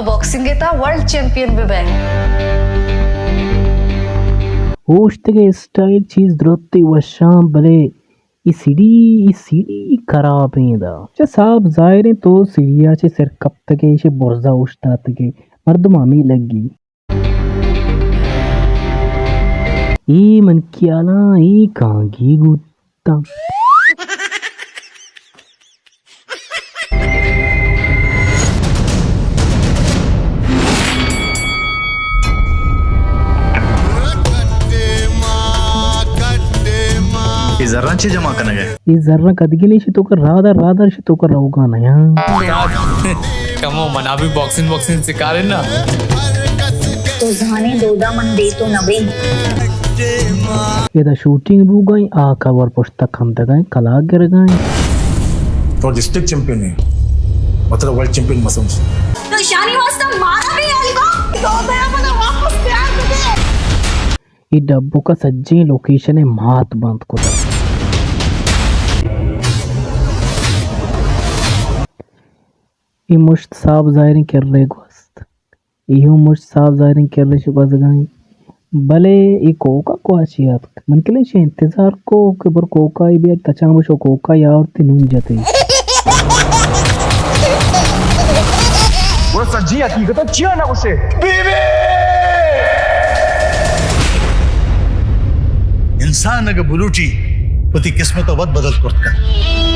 باکسنگ ءِ تہا world champion بہ بئے۔ اوشتگ ءِ اسٹائل چیز درتیں وشاں، بلے اے سیڑھی، اے سیڑھی خرابیں دا۔ چہ صاف ظاہریں تو سیڑھی ءَ چہ سر کپتگ ئے، ایشی برزا اوشتاتگ ئے، مردم ہمے لگی۔ اے من خیالاں اے کانگی گوتاں۔ اے زراں چے جمع کنگ ءَ؟ اے زراں کدگی نہیں شی تو کر رادار، رادار شی تو کر روگا نیاں۔ کمو منا بھی باکسنگ، باکسنگ سکھا رہے نا۔ تو زانے دودا من بے تو نبی۔ ادا شوٹنگ بوگا ایں، آ کور پشتا کندگا ایں، کلاگ گرگا ایں۔ تو ڈسٹرکٹ چیمپئن ئے، مطلب ورلڈ چیمپئن مہ سمجھ۔ تو ایشانی واسطہ مارا بھی آئی گو۔ تو دیا منا واپس پیار دے۔ اے ڈبوکا سجیں لوکیشن ءَ مات بند کتگ۔ اے مشت صاف ظاہریں کرے گوست۔ ایہو مشت صاف ظاہریں کرے شہ گوزگائیں۔ بلے اے کوکا کواچی اتک؟ من کلیں شہ انتظار کو کہ بر کوکا ای بیت، تچان بشو کوکا یا اور تی نون جتے۔ گڑا سجی حقیقت چیا نہ گوشے؟ انسان اگہ بلوٹی وتی قسمت ءَ وت بدل کرت کن۔